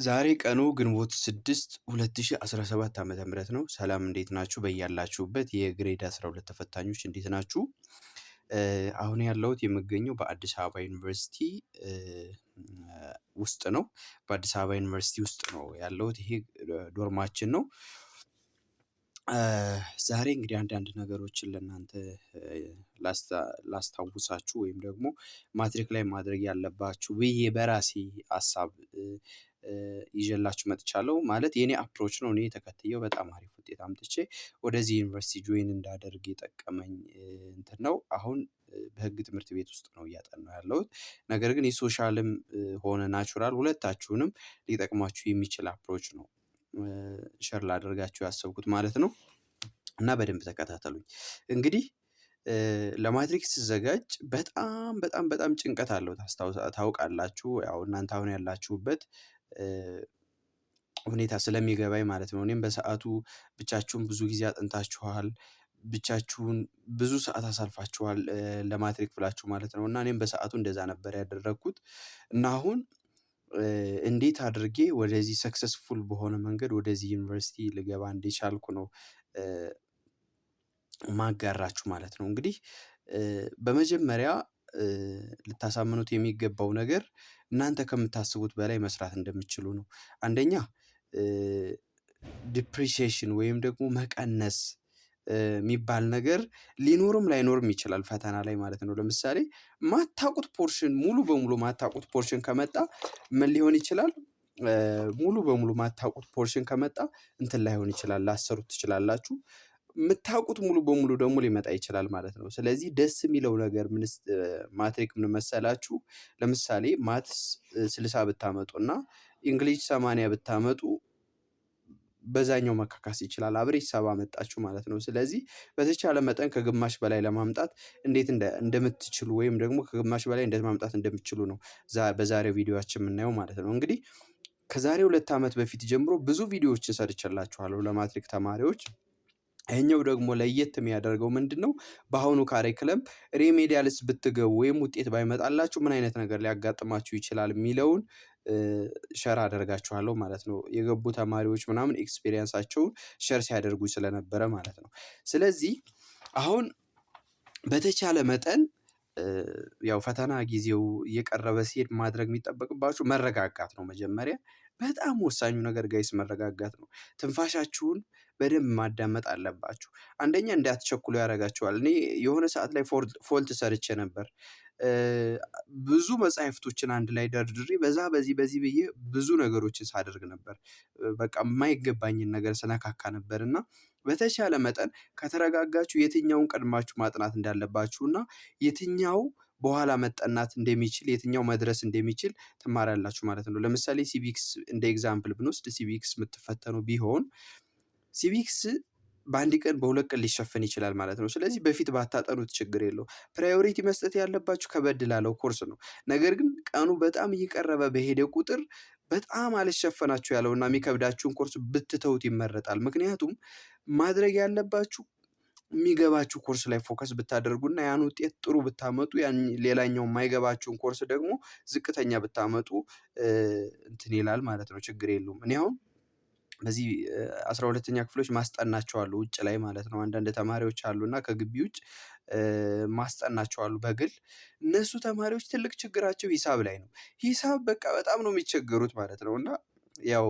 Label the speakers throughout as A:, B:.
A: ዛሬ ቀኑ ግንቦት 6 2017 ዓ.ም ነው። ሰላም እንዴት ናችሁ? በያላችሁበት የ grade 12 ተፈታኞች እንዴት ናችሁ? አሁን ያለሁት የምገኘው በአዲስ አበባ ዩኒቨርሲቲ ውስጥ ነው። በአዲስ አበባ ዩኒቨርሲቲ ውስጥ ነው ያለሁት። ይሄ dorm ኣችን ነው። ዛሬ እንግዲህ አንዳንድ ነገሮችን ለእናንተ ላስታውሳችሁ ወይም ደግሞ ማትሪክ ላይ ማድረግ ያለባችሁ ብዬ በራሴ ሀሳብ ይዤላችሁ መጥቻለሁ። ማለት የኔ approach ነው። እኔ ተከትየው በጣም አሪፍ ውጤት አምጥቼ ወደዚህ ዩኒቨርሲቲ join እንዳደርግ የጠቀመኝ እንትን ነው። አሁን በህግ ትምህርት ቤት ውስጥ ነው እያጠናሁ ያለሁት። ነገር ግን የ social ም ሆነ natural ሁለታችሁንም ሊጠቅማችሁ የሚችል approach ነው share ላደርጋችሁ ያሰብኩት ማለት ነው። እና በደንብ ተከታተሉኝ። እንግዲህ ለማትሪክ ስዘጋጅ በጣም በጣም በጣም ጭንቀት አለው። ታውቃላችሁ፣ ያው እናንተ አሁን ያላችሁበት ሁኔታ ስለሚገባኝ ማለት ነው። እኔም በሰዓቱ ብቻችሁን ብዙ ጊዜ አጥንታችኋል፣ ብቻችሁን ብዙ ሰዓት አሳልፋችኋል ለማትሪክ ብላችሁ ማለት ነው። እና እኔም በሰዓቱ እንደዛ ነበር ያደረግኩት። እና አሁን እንዴት አድርጌ ወደዚህ successful በሆነ መንገድ ወደዚህ ዩኒቨርሲቲ ልገባ እንደቻልኩ ነው ማጋራችሁ ማለት ነው። እንግዲህ በመጀመሪያ ልታሳምኑት የሚገባው ነገር እናንተ ከምታስቡት በላይ መስራት እንደምትችሉ ነው። አንደኛ depreciation ወይም ደግሞ መቀነስ የሚባል ነገር ሊኖርም ላይኖርም ይችላል ፈተና ላይ ማለት ነው። ለምሳሌ ማታውቁት portion፣ ሙሉ በሙሉ ማታውቁት portion ከመጣ ምን ሊሆን ይችላል? ሙሉ በሙሉ ማታውቁት portion ከመጣ እንትን ላይሆን ይችላል፣ ላትሰሩት ትችላላችሁ። የምታውቁት ሙሉ በሙሉ ደግሞ ሊመጣ ይችላል ማለት ነው። ስለዚህ ደስ የሚለው ነገር ምንስ ማትሪክ ምን መሰላችሁ? ለምሳሌ maths 60 ብታመጡ እና English 80 ብታመጡ በዛኛው መካካስ ይችላል። Average 70 መጣችሁ ማለት ነው። ስለዚህ በተቻለ መጠን ከግማሽ በላይ ለማምጣት እንዴት እንደምትችሉ ወይም ደግሞ ከግማሽ በላይ እንዴት ማምጣት እንደምትችሉ ነው በዛሬው ቪዲዮአችን የምናየው ማለት ነው። እንግዲህ ከዛሬ 2 ዓመት በፊት ጀምሮ ብዙ ቪዲዮዎችን ሰርቼላችኋለሁ ለማትሪክ ተማሪዎች። ይሄኛው ደግሞ ለየት የሚያደርገው ምንድን ነው? በአሁኑ curriculum remedials ብትገቡ ወይም ውጤት ባይመጣላችሁ ምን አይነት ነገር ሊያጋጥማችሁ ይችላል የሚለውን share አደርጋችኋለሁ ማለት ነው። የገቡ ተማሪዎች ምናምን experience ኣቸውን share ሲያደርጉ ስለነበረ ማለት ነው። ስለዚህ አሁን በተቻለ መጠን ያው ፈተና ጊዜው እየቀረበ ሲሄድ ማድረግ የሚጠበቅባችሁ መረጋጋት ነው። መጀመሪያ በጣም ወሳኙ ነገር guys መረጋጋት ነው። ትንፋሻችሁን በደንብ ማዳመጥ አለባችሁ። አንደኛ እንዳትቸኩሉ ያደርጋችኋል። እኔ የሆነ ሰዓት ላይ fault ሰርቼ ነበር። ብዙ መጽሐፍቶችን አንድ ላይ ደርድሬ በዛ በዚህ በዚህ ብዬ ብዙ ነገሮችን ሳደርግ ነበር። በቃ የማይገባኝን ነገር ስነካካ ነበር። እና በተቻለ መጠን ከተረጋጋችሁ የትኛውን ቀድማችሁ ማጥናት እንዳለባችሁ እና የትኛው በኋላ መጠናት እንደሚችል፣ የትኛው መድረስ እንደሚችል ትማራላችሁ ማለት ነው። ለምሳሌ civics እንደ example ብንወስድ፣ civics የምትፈተኑ ቢሆን civics በአንድ ቀን፣ በ2 ቀን ሊሸፈን ይችላል ማለት ነው። ስለዚህ በፊት ባታጠኑት ችግር የለው። Priority መስጠት ያለባችሁ ከበድ ላለው ኮርስ ነው። ነገር ግን ቀኑ በጣም እየቀረበ በሄደ ቁጥር በጣም አልሸፈናችሁ ያለውና የሚከብዳችሁን ኮርስ ብትተውት ይመረጣል። ምክንያቱም ማድረግ ያለባችሁ የሚገባችሁ ኮርስ ላይ focus ብታደርጉና ያን ውጤት ጥሩ ብታመጡ፣ ያን ሌላኛው የማይገባችሁን ኮርስ ደግሞ ዝቅተኛ ብታመጡ እንትን ይላል ማለት ነው። ችግር የለውም። እኔ አሁን በዚህ 12ኛ ክፍሎች ማስጠናቸው አሉ ውጭ ላይ ማለት ነው። አንዳንድ ተማሪዎች አሉ እና ከግቢ ውጭ ማስጠናቸው አሉ በግል። እነሱ ተማሪዎች ትልቅ ችግራቸው ሂሳብ ላይ ነው። ሂሳብ በቃ በጣም ነው የሚቸገሩት ማለት ነው። እና ያው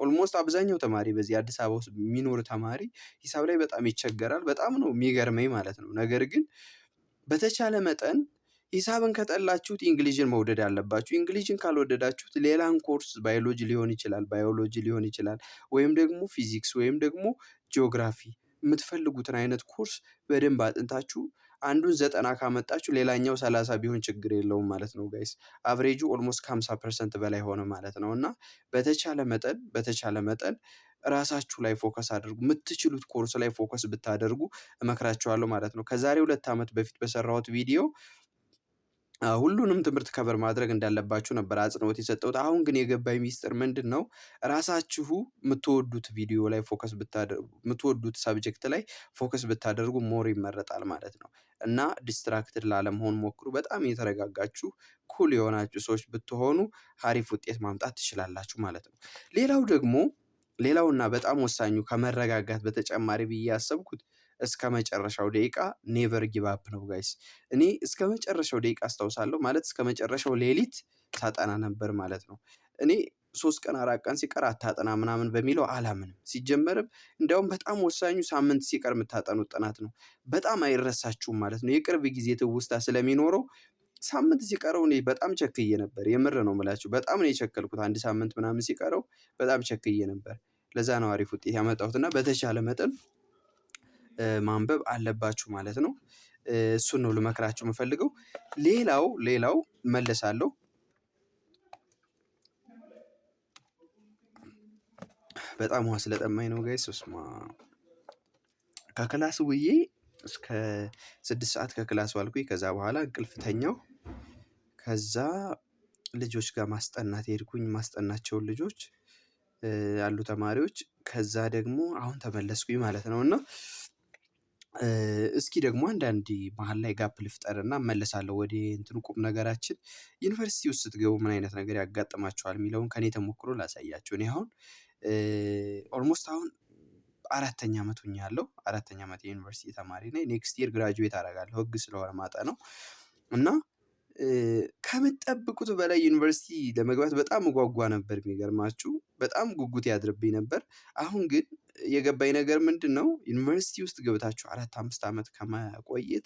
A: almost አብዛኛው ተማሪ በዚህ አዲስ አበባ ውስጥ የሚኖር ተማሪ ሂሳብ ላይ በጣም ይቸገራል። በጣም ነው የሚገርመኝ ማለት ነው። ነገር ግን በተቻለ መጠን ሂሳብን ከጠላችሁት English ን መውደድ አለባችሁ። English ን ካልወደዳችሁት ሌላን ኮርስ ባዮሎጂ ሊሆን ይችላል ወይም ደግሞ ፊዚክስ ወይም ደግሞ ጂኦግራፊ፣ የምትፈልጉትን አይነት ኮርስ በደንብ አጥንታችሁ አንዱን 90 ካመጣችሁ ሌላኛው 30 ቢሆን ችግር የለውም ማለት ነው guys። Average ኡ almost ከ50% በላይ ሆነ ማለት ነው። እና በተቻለ መጠን ራሳችሁ ላይ focus አድርጉ። የምትችሉት ኮርስ ላይ focus ብታደርጉ እመክራችኋለሁ ማለት ነው። ከዛሬ 2 ዓመት በፊት በሰራሁት ቪዲዮ ሁሉንም ትምህርት cover ማድረግ እንዳለባችሁ ነበር አጽንኦት የሰጠሁት። አሁን ግን የገባኝ ሚስጥር ምንድነው? ራሳችሁ የምትወዱት ቪዲዮ ላይ focus ብታደርጉ፣ የምትወዱት subject ላይ focus ብታደርጉ more ይመረጣል ማለት ነው። እና distracted ላለመሆን ሞክሩ። በጣም የተረጋጋችሁ cool የሆናችሁ ሰዎች ብትሆኑ አሪፍ ውጤት ማምጣት ትችላላችሁ ማለት ነው። ሌላው ደግሞ፣ ሌላውና በጣም ወሳኙ ከመረጋጋት በተጨማሪ ብዬ ያሰብኩት እስከ መጨረሻው ደቂቃ never give up ነው guys። እኔ እስከ መጨረሻው ደቂቃ አስታውሳለሁ፣ ማለት እስከ መጨረሻው ሌሊት ሳጠና ነበር ማለት ነው። እኔ 3 ቀን 4 ቀን ሲቀር አታጠና ምናምን በሚለው አላምንም። ሲጀመርም እንዲያውም በጣም ወሳኙ ሳምንት ሲቀር የምታጠኑት ጥናት ነው። በጣም አይረሳችሁም ማለት ነው። የቅርብ ጊዜ ትውስታ ስለሚኖረው ሳምንት ሲቀረው እኔ በጣም ቸክዬ ነበር። የምር ነው የምላችሁ፣ በጣም ነው የቸከልኩት። አንድ ሳምንት ምናምን ሲቀረው በጣም ቸክዬ ነበር። ለዛ ነው አሪፍ ውጤት ያመጣሁት። እና በተቻለ መጠን ማንበብ አለባችሁ ማለት ነው። እሱን ነው ልመክራችሁ የምፈልገው። ሌላው መለሳለሁ። በጣም ውሃ ስለጠማኝ ነው guys። ስማ፣ ከ class ውዬ እስከ 6 ሰዓት ከ class ዋልኩኝ። ከዛ በኋላ እንቅልፍ ተኛሁ። ከዛ ልጆች ጋር ማስጠናት ሄድኩኝ። ማስጠናቸውን ልጆች ያሉ ተማሪዎች፣ ከዛ ደግሞ አሁን ተመለስኩኝ ማለት ነው። እና እስኪ ደግሞ አንዳንድ መሀል ላይ gap ልፍጠርና እመለሳለሁ ወደ እንትኑ ቁም ነገራችን። ዩኒቨርሲቲ ውስጥ ስትገቡ ምን አይነት ነገር ያጋጥማችኋል የሚለውን ከኔ ተሞክሮ ላሳያችሁ። እኔ አሁን almost አሁን አራተኛ አመት ሆኛለሁ። አራተኛ አመት የዩኒቨርሲቲ ተማሪ ነኝ። Next year graduate አደርጋለሁ፣ ህግ ስለሆነ ማጠናው። እና ከምትጠብቁት በላይ ዩኒቨርሲቲ ለመግባት በጣም እጓጓ ነበር፣ የሚገርማችሁ በጣም ጉጉት ያድርብኝ ነበር። አሁን ግን የገባኝ ነገር ምንድነው? ዩኒቨርሲቲ ውስጥ ገብታችሁ 4፣ 5 አመት ከመቆየት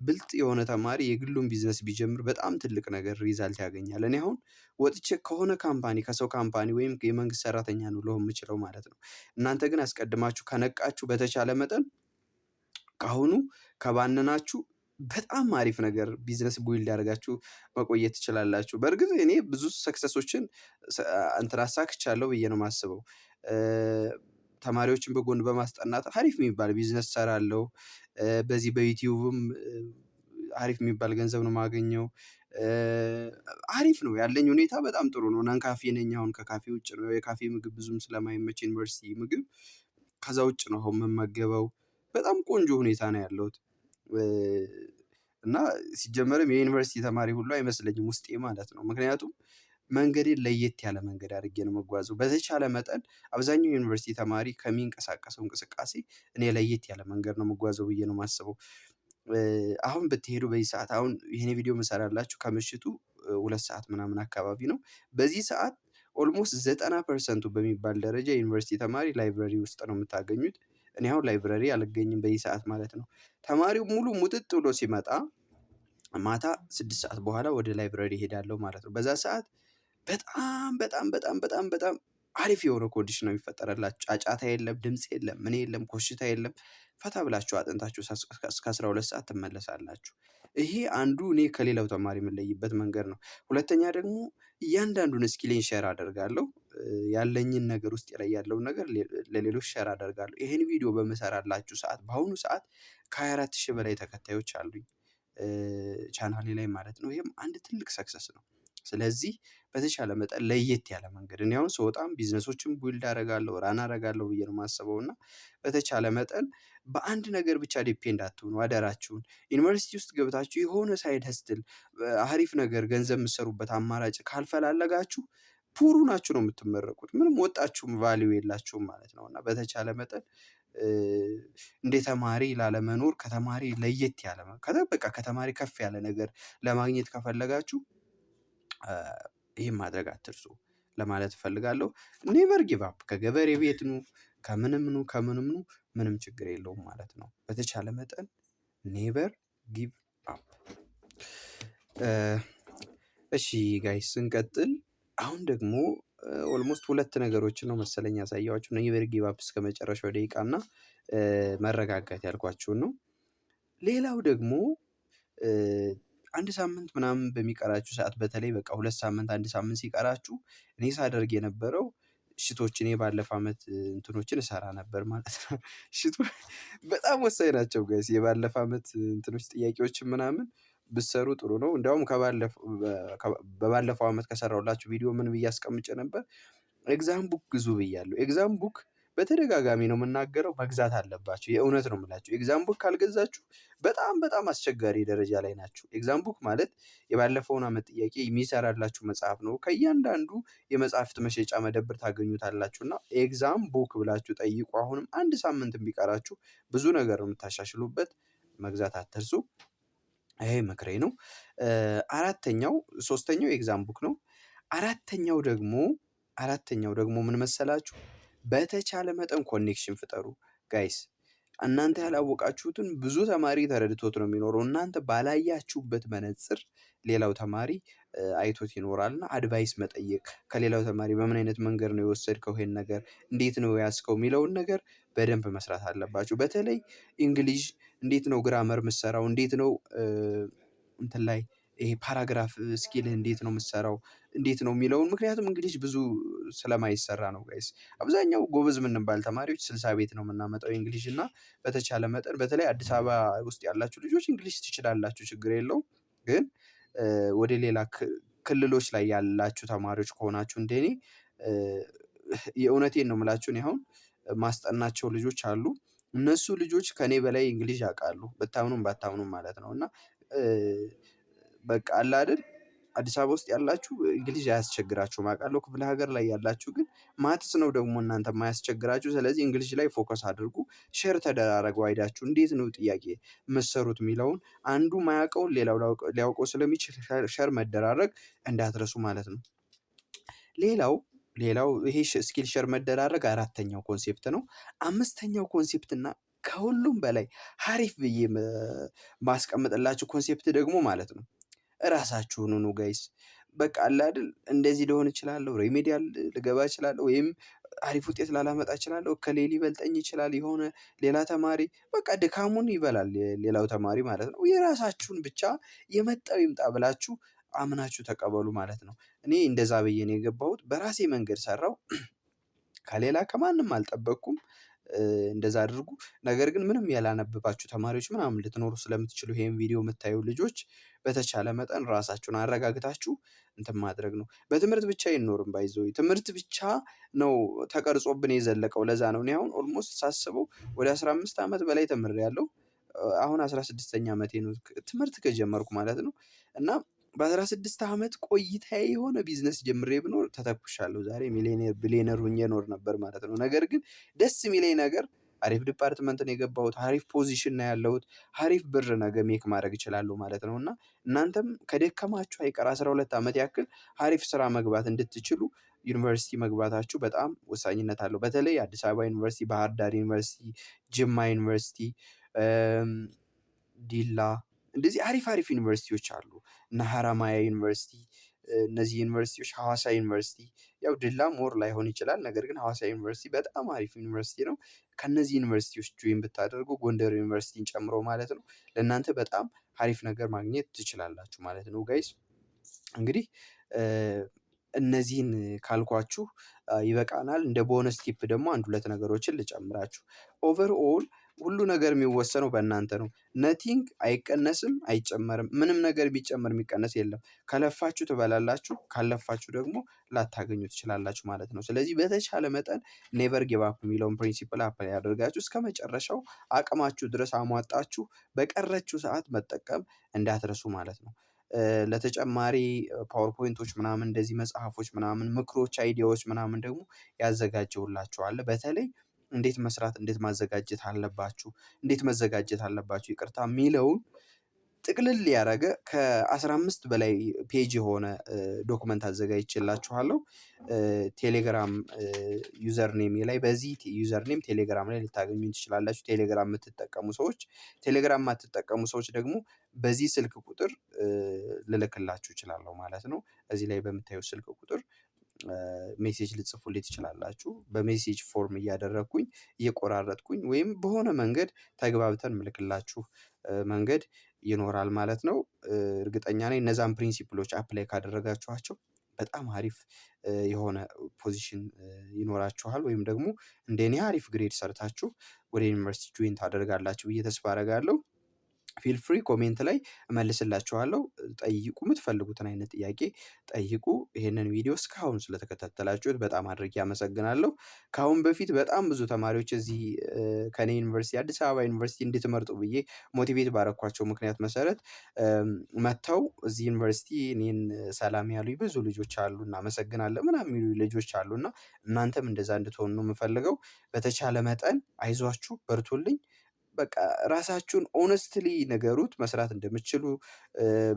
A: ብልጥ የሆነ ተማሪ የግሉን ቢዝነስ ቢጀምር በጣም ትልቅ ነገር result ያገኛል። እኔ አሁን ወጥቼ ከሆነ company፣ ከሰው company ወይም የመንግስት ሰራተኛ ነው ልሆን የምችለው ማለት ነው። እናንተ ግን አስቀድማችሁ ከነቃችሁ፣ በተቻለ መጠን ከአሁኑ ከባነናችሁ በጣም አሪፍ ነገር business build አድርጋችሁ መቆየት ትችላላችሁ። በእርግጥ እኔ ብዙ success ኦችን እንትን አሳክቻለሁ ብዬ ነው የማስበው። ተማሪዎችን በጎን በማስጠናት አሪፍ የሚባል ቢዝነስ እሰራለሁ። በዚህ በ YouTube ም አሪፍ የሚባል ገንዘብ ነው የማገኘው። አሪፍ ነው ያለኝ ሁኔታ፣ በጣም ጥሩ ነው። Non ካፌ ነኝ አሁን፣ ከካፌ ውጭ ነው። የካፌ ምግብ ብዙም ስለማይመች ዩኒቨርሲቲ ምግብ ከዛ ውጭ ነው አሁን የምመገበው። በጣም ቆንጆ ሁኔታ ነው ያለሁት። እና ሲጀመርም የዩኒቨርሲቲ ተማሪ ሁሉ አይመስለኝም ውስጤ ማለት ነው። ምክንያቱም መንገዴን ለየት ያለ መንገድ አድርጌ ነው የምጓዘው። በተቻለ መጠን አብዛኛው ዩኒቨርሲቲ ተማሪ ከሚንቀሳቀሰው እንቅስቃሴ እኔ ለየት ያለ መንገድ ነው የምጓዘው ብዬ ነው የማስበው። አሁን ብትሄዱ በዚህ ሰዓት፣ አሁን ይሄን ቪዲዮ የምሰራላችሁ ከምሽቱ 2 ሰዓት ምናምን አካባቢ ነው። በዚህ ሰዓት almost 90% ኡ በሚባል ደረጃ የዩኒቨርሲቲ ተማሪ library ውስጥ ነው የምታገኙት። እኔ አሁን library አልገኝም በዚህ ሰዓት ማለት ነው። ተማሪው ሙሉ ሙጥጥ ብሎ ሲመጣ ማታ 6 ሰዓት በኋላ ወደ library እሄዳለሁ ማለት ነው። በዛ ሰዓት በጣም በጣም በጣም በጣም በጣም አሪፍ የሆነ condition ነው የሚፈጠርላችሁ። ጫጫታ የለም፣ ድምጽ የለም፣ ምን የለም፣ ኮሽታ የለም። ፈታ ብላችሁ አጥንታችሁ እስከ 12 ሰዓት ትመለሳላችሁ። ይሄ አንዱ እኔ ከሌላው ተማሪ የምለይበት መንገድ ነው። ሁለተኛ ደግሞ እያንዳንዱን skill ኤን share አደርጋለሁ። ያለኝን ነገር፣ ውስጥ ላይ ያለውን ነገር ለሌሎች share አደርጋለሁ። ይሄን ቪዲዮ በምሰራላችሁ ሰዓት በአሁኑ ሰዓት ከ24,000 በላይ ተከታዮች አሉኝ ቻናሌ ላይ ማለት ነው። ይሄም አንድ ትልቅ success ነው። ስለዚህ በተቻለ መጠን ለየት ያለ መንገድ፣ እኔ አሁን ስወጣም business ኦችን build አደርጋለሁ፣ run አደርጋለሁ ብዬ ነው የማስበው። እና በተቻለ መጠን በአንድ ነገር ብቻ depend አትሁኑ አደራችሁን። ዩኒቨርሲቲ ውስጥ ገብታችሁ የሆነ side hustle፣ አሪፍ ነገር፣ ገንዘብ የምትሰሩበት አማራጭ ካልፈላለጋችሁ poor ሆናችሁ ነው የምትመረቁት። ምንም ወጣችሁም value የላችሁም ማለት ነው። እና በተቻለ መጠን እንደ ተማሪ ላለመኖር፣ ከተማሪ ለየት ያለ፣ በቃ ከተማሪ ከፍ ያለ ነገር ለማግኘት ከፈለጋችሁ ይሄን ማድረግ አትርሱ ለማለት እፈልጋለሁ። Never give up። ከገበሬ ቤት ኑ፣ ከምንም ኑ፣ ከምንም ኑ ምንም ችግር የለውም ማለት ነው። በተቻለ መጠን never give up። እሺ guys፣ ስንቀጥል አሁን ደግሞ almost ሁለት ነገሮችን ነው መሰለኝ ያሳየኋችሁ። Never give up፣ እስከ መጨረሻው ደቂቃ እና መረጋጋት ያልኳችሁን ነው። ሌላው ደግሞ አንድ ሳምንት ምናምን በሚቀራችሁ ሰዓት፣ በተለይ በቃ 2 ሳምንት፣ አንድ ሳምንት ሲቀራችሁ እኔ ሳደርግ የነበረው sheet ኦችን፣ የባለፈ አመት እንትኖችን እሰራ ነበር ማለት ነው። Sheet ኦ በጣም ወሳኝ ናቸው guys። የባለፈ አመት እንትኖች ጥያቄዎችን ምናምን ብትሰሩ ጥሩ ነው። እንዲያውም በባለፈው አመት ከሰራሁላችሁ ቪዲዮ ምን ብዬ አስቀምጬ ነበር? Exam book ግዙ ብያለሁ። Exam book በተደጋጋሚ ነው የምናገረው፣ መግዛት አለባችሁ። የእውነት ነው የምላችሁ። Exam book ካልገዛችሁ በጣም በጣም አስቸጋሪ ደረጃ ላይ ናችሁ። Exam book ማለት የባለፈውን አመት ጥያቄ የሚሰራላችሁ መጽሐፍ ነው። ከእያንዳንዱ የመጽሐፍት መሸጫ መደብር ታገኙታላችሁ። እና exam book ብላችሁ ጠይቁ። አሁንም አንድ ሳምንት ቢቀራችሁ ብዙ ነገር ነው የምታሻሽሉበት። መግዛት አትርሱ። ይሄ ምክሬ ነው። አራተኛው፣ ሶስተኛው exam book ነው። አራተኛው ደግሞ ምን መሰላችሁ? በተቻለ መጠን connection ፍጠሩ guys። እናንተ ያላወቃችሁትን ብዙ ተማሪ ተረድቶት ነው የሚኖረው። እናንተ ባላያችሁበት መነጽር ሌላው ተማሪ አይቶት ይኖራል። እና advice መጠየቅ ከሌላው ተማሪ፣ በምን አይነት መንገድ ነው የወሰድከው፣ ይሄን ነገር እንዴት ነው የያዝከው የሚለውን ነገር በደንብ መስራት አለባችሁ። በተለይ English እንዴት ነው grammar የምትሰራው፣ እንዴት ነው እንትን ላይ ይሄ paragraph skill ህ እንዴት ነው የምትሰራው፣ እንዴት ነው የሚለውን፣ ምክንያቱም English ብዙ ስለማይሰራ ነው guys። አብዛኛው ጎበዝ የምንባል ተማሪዎች 60 ቤት ነው የምናመጣው English። እና በተቻለ መጠን በተለይ አዲስ አበባ ውስጥ ያላችሁ ልጆች English ትችላላችሁ፣ ችግር የለውም። ግን ወደ ሌላ ክልሎች ላይ ያላችሁ ተማሪዎች ከሆናችሁ እንደኔ፣ የእውነቴን ነው የምላችሁ፣ እኔ አሁን ማስጠናቸው ልጆች አሉ። እነሱ ልጆች ከኔ በላይ English ያውቃሉ፣ ብታምኑም ባታምኑም ማለት ነው። እና በቃ አለ አይደል፣ አዲስ አበባ ውስጥ ያላችሁ English አያስቸግራችሁም አውቃለሁ። ክፍለ ሀገር ላይ ያላችሁ ግን maths ነው ደግሞ እናንተ የማያስቸግራችሁ። ስለዚህ English ላይ focus አድርጉ። Share ተደራረጉ idea ኣችሁ፣ እንዴት ነው ጥያቄ የምትሰሩት የሚለውን፣ አንዱ ማያውቀውን ሌላው ሊያውቀው ስለሚችል share መደራረግ እንዳትረሱ ማለት ነው። ሌላው ይሄ skill share መደራረግ አራተኛው concept ነው። አምስተኛው concept እና ከሁሉም በላይ ሀሪፍ ብዬ ማስቀምጥላችሁ concept ደግሞ ማለት ነው፣ እራሳችሁን ሁኑ guys። በቃ አለ አይደል፣ እንደዚህ ልሆን እችላለሁ፣ remedial ልገባ እችላለሁ፣ ወይም አሪፍ ውጤት ላላመጣ እችላለሁ፣ እከሌ ሊበልጠኝ ይችላል፣ የሆነ ሌላ ተማሪ፣ በቃ ድካሙን ይበላል ሌላው ተማሪ ማለት ነው። የራሳችሁን ብቻ የመጣው ይምጣ ብላችሁ አምናችሁ ተቀበሉ ማለት ነው። እኔ እንደዛ ብዬ ነው የገባሁት። በራሴ መንገድ ሰራው። ከሌላ ከማንም አልጠበቅኩም። እንደዛ አድርጉ። ነገር ግን ምንም ያላነበባችሁ ተማሪዎች ምናምን ልትኖሩ ስለምትችሉ፣ ይሄን ቪዲዮ የምታዩ ልጆች፣ በተቻለ መጠን ራሳችሁን አረጋግታችሁ እንትን ማድረግ ነው። በትምህርት ብቻ አይኖርም፣ by the way ትምህርት ብቻ ነው ተቀርጾብን የዘለቀው። ለዛ ነው እኔ አሁን almost ሳስበው ወደ 15 ዓመት በላይ ተምሬያለሁ። አሁን 16ኛ ዓመቴ ነው ትምህርት ከጀመርኩ ማለት ነው። እና በ16 ዓመት ቆይታዬ የሆነ ቢዝነስ ጀምሬ ብኖር ተተኩሻለሁ፣ ዛሬ millionaire billionaire ሁኜ እኖር ነበር ማለት ነው። ነገር ግን ደስ የሚለኝ ነገር አሪፍ department ነው የገባሁት፣ አሪፍ position ነው ያለሁት፣ አሪፍ ብር ነገ make ማድረግ እችላለሁ ማለት ነው። እና እናንተም ከደከማችሁ አይቀር 12 ዓመት ያክል አሪፍ ስራ መግባት እንድትችሉ ዩኒቨርሲቲ መግባታችሁ በጣም ወሳኝነት አለው። በተለይ አዲስ አበባ ዩኒቨርሲቲ፣ ባህር ዳር ዩኒቨርሲቲ፣ ጅማ ዩኒቨርሲቲ፣ ዲላ፣ እንደዚህ አሪፍ አሪፍ ዩኒቨርሲቲዎች አሉ። እና ሀረማያ ዩኒቨርሲቲ፣ እነዚህ ዩኒቨርሲቲዎች፣ ሀዋሳ ዩኒቨርሲቲ፣ ያው ዲላ more ላይሆን ይችላል። ነገር ግን ሀዋሳ ዩኒቨርሲቲ በጣም አሪፍ ዩኒቨርሲቲ ነው። ከእነዚህ ዩኒቨርሲቲዎች join ብታደርጉ፣ ጎንደር ዩኒቨርሲቲን ጨምሮ ማለት ነው፣ ለእናንተ በጣም አሪፍ ነገር ማግኘት ትችላላችሁ ማለት ነው guys። እንግዲህ እነዚህን ካልኳችሁ ይበቃናል። እንደ bonus tip ደግሞ አንድ ሁለት ነገሮችን ልጨምራችሁ። Overall ሁሉ ነገር የሚወሰነው በእናንተ ነው። Nothing አይቀነስም፣ አይጨመርም። ምንም ነገር ቢጨመር የሚቀነስ የለም። ከለፋችሁ ትበላላችሁ፣ ካልለፋችሁ ደግሞ ላታገኙ ትችላላችሁ ማለት ነው። ስለዚህ በተቻለ መጠን never give up የሚለውን principle apply አድርጋችሁ እስከ መጨረሻው አቅማችሁ ድረስ አሟጣችሁ በቀረችው ሰዓት መጠቀም እንዳትረሱ ማለት ነው። ለተጨማሪ PowerPoint ኦች ምናምን፣ እንደዚህ መጽሐፎች ምናምን፣ ምክሮች፣ idea ዎች ምናምን ደግሞ ያዘጋጀሁላችሁ አለ። በተለይ እንዴት መስራት፣ እንዴት ማዘጋጀት አለባችሁ፣ እንዴት መዘጋጀት አለባችሁ፣ ይቅርታ፣ የሚለውን ጥቅልል ያደረገ ከ15 በላይ page የሆነ document አዘጋጅቼላችኋለሁ። ቴሌግራም username ላይ፣ በዚህ username ቴሌግራም ላይ ልታገኙኝ ትችላላችሁ። ቴሌግራም የምትጠቀሙ ሰዎች፣ ቴሌግራም የማትጠቀሙ ሰዎች ደግሞ በዚህ ስልክ ቁጥር ልልክላችሁ እችላለሁ ማለት ነው። እዚህ ላይ በምታዩት ስልክ ቁጥር message ልትጽፉልኝ ትችላላችሁ። በ message form እያደረግኩኝ፣ እየቆራረጥኩኝ ወይም በሆነ መንገድ ተግባብተን ምልክላችሁ መንገድ ይኖራል ማለት ነው። እርግጠኛ ነኝ እነዛን principle ኦች apply ካደረጋችኋቸው በጣም አሪፍ የሆነ position ይኖራችኋል ወይም ደግሞ እንደኔ አሪፍ grade ሰርታችሁ ወደ ዩኒቨርሲቲ join ታደርጋላችሁ ብዬ ተስፋ አደርጋለሁ። Feel free፣ comment ላይ እመልስላችኋለሁ። ጠይቁ፣ የምትፈልጉትን አይነት ጥያቄ ጠይቁ። ይሄንን ቪዲዮ እስካሁን ስለተከታተላችሁት በጣም አድርጌ አመሰግናለሁ። ከአሁን በፊት በጣም ብዙ ተማሪዎች እዚህ ከኔ ዩኒቨርሲቲ፣ አዲስ አበባ ዩኒቨርሲቲ እንድትመርጡ ብዬ motivate ባረኳቸው ምክንያት መሰረት መጥተው እዚህ ዩኒቨርሲቲ እኔን ሰላም ያሉኝ ብዙ ልጆች አሉ። እናመሰግናለን ምናምን የሚሉ ልጆች አሉ፣ እና እናንተም እንደዛ እንድትሆኑ ነው የምፈልገው። በተቻለ መጠን አይዟችሁ፣ በርቱልኝ። በቃ ራሳችሁን honestly ንገሩት፣ መስራት እንደምትችሉ፣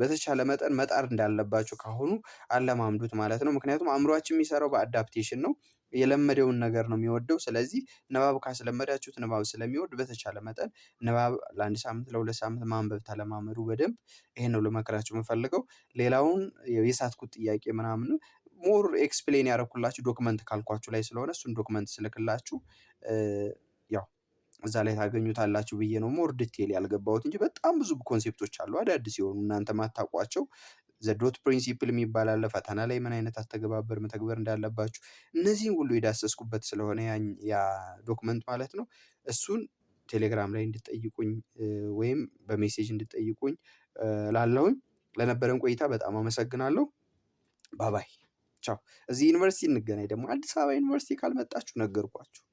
A: በተቻለ መጠን መጣር እንዳለባችሁ ካሁኑ አለማምዱት ማለት ነው። ምክንያቱም አእምሯችን የሚሰራው በ adaptation ነው። የለመደውን ነገር ነው የሚወደው። ስለዚህ ንባብ ካስለመዳችሁት ንባብ ስለሚወድ በተቻለ መጠን ንባብ ለ1 ሳምንት፣ ለ2 ሳምንት ማንበብ ተለማመዱ በደንብ። ይሄን ነው ልመክራችሁ የምፈልገው። ሌላውን የሳትኩት ጥያቄ ምናምን more explain ያደረኩላችሁ document ካልኳችሁ ላይ ስለሆነ እሱን document ስልክላችሁ ያው እዛ ላይ ታገኙታላችሁ ብዬ ነው more detail ያልገባሁት እንጂ በጣም ብዙ concept ኦች አሉ አዳዲስ የሆኑ እናንተ ማታውቋቸው። The dot principle የሚባል አለ። ፈተና ላይ ምን አይነት አተገባበር መተግበር እንዳለባችሁ እነዚህን ሁሉ የዳሰስኩበት ስለሆነ ያ document ማለት ነው። እሱን ቴሌግራም ላይ እንድትጠይቁኝ ወይም በ message እንድትጠይቁኝ እላለሁኝ። ለነበረን ቆይታ በጣም አመሰግናለሁ። Bye bye፣ ቻው። እዚህ ዩኒቨርሲቲ እንገናኝ ደግሞ። አዲስ አበባ ዩኒቨርሲቲ ካልመጣችሁ ነገርኳችሁ።